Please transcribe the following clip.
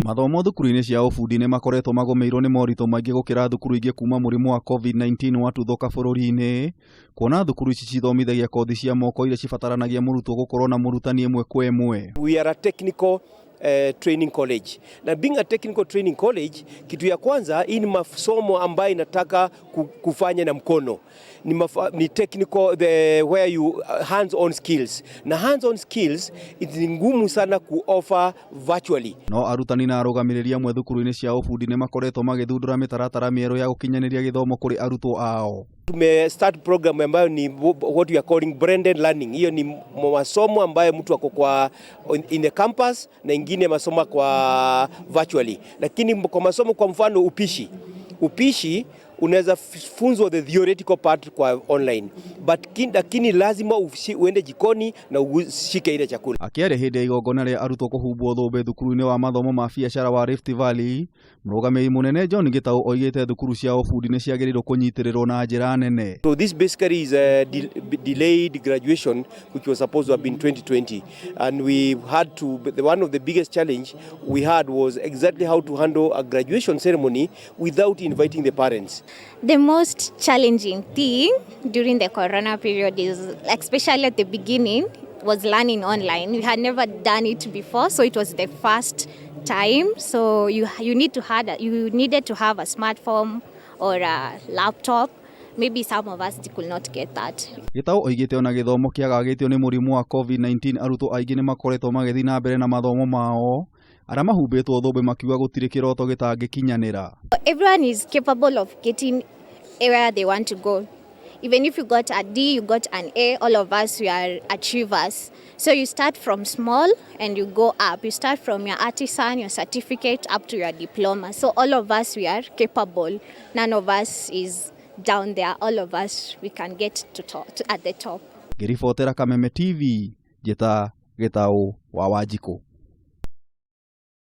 Mathomo thukuru-inĩ cia ũbundi nĩ makoretwo magũmĩirwo nĩ moritũ maingĩ gũkĩra thukuru ingĩ kuma mũrimũ wa COVID-19 watuthũka bũrũri-inĩ, kuona thukuru ici cithomithagia kothi cia moko iria cibataranagia mũrutwo gũkorwo na mũrutani ĩmwe kwa ĩmwe. We are a technical training college. Na being a technical training college, kitu ya kwanza hii ni masomo ambayo inataka kufanya na mkono. Ni technical, the where you hands on skills. Na hands on skills ni ngumu sana ku offer virtually. No arutani na arũgamĩrĩri amwe thukuru-inĩ cia ũbundi nĩ makoretwo magĩthundũra mĩtaratara mĩerũ ya gũkinyanĩria gĩthomo kũrĩ arutwo ao. Tume start program ambayo ni what we are calling blended learning. Hiyo ni masomo ambayo mtu ako kwa in the campus na ingine masomo kwa virtually. Lakini kwa masomo, kwa mfano upishi. Upishi unaweza funzwa the theoretical part kwa online, but lakini lazima uende jikoni na ushike ile chakula. Akĩaria hĩndĩ ya igongona rĩa arutwo kũhumbwo thũmbĩ thukuru-inĩ wa mathomo ma biacara wa Rift Valley, mũrũgamĩrĩri mũnene John Gitau oigĩte thukuru cia ũbundi nĩ ciagĩrĩirwo kũnyitĩrĩrwo na njĩra nene. So this basically is a delayed graduation which was supposed to have been 2020, and we had to the one of the biggest challenge we had was exactly how to handle a graduation ceremony without inviting the parents. The most challenging thing during the corona period is, especially at the beginning, was learning online. We had never done it before, so it was the first time. So you needed to have a smartphone or a laptop. Maybe some of us could not get that. Gitau oigĩte ona gĩthomo kĩagagĩtio nĩ mũrimũ wa COVID-19, arutwo aingĩ nĩ makoretwo magĩthiĩ na mbere na mathomo mao, arĩa mahumbĩtwo thũmbĩ makiuga gũtirĩ kĩroto gĩtangĩkinyanĩra. Everyone is capable of getting where they want to go. Even if you got a D, you got an A, all of us, we are achievers. So you start from small and you go up. You start from your artisan, your certificate, up to your diploma. So all of us, we are capable. None of us is down there. All of us, we can get to top, to, at the top. Ngĩribotera Kameme TV, njĩta Gĩtaũ wa Wanjikũ.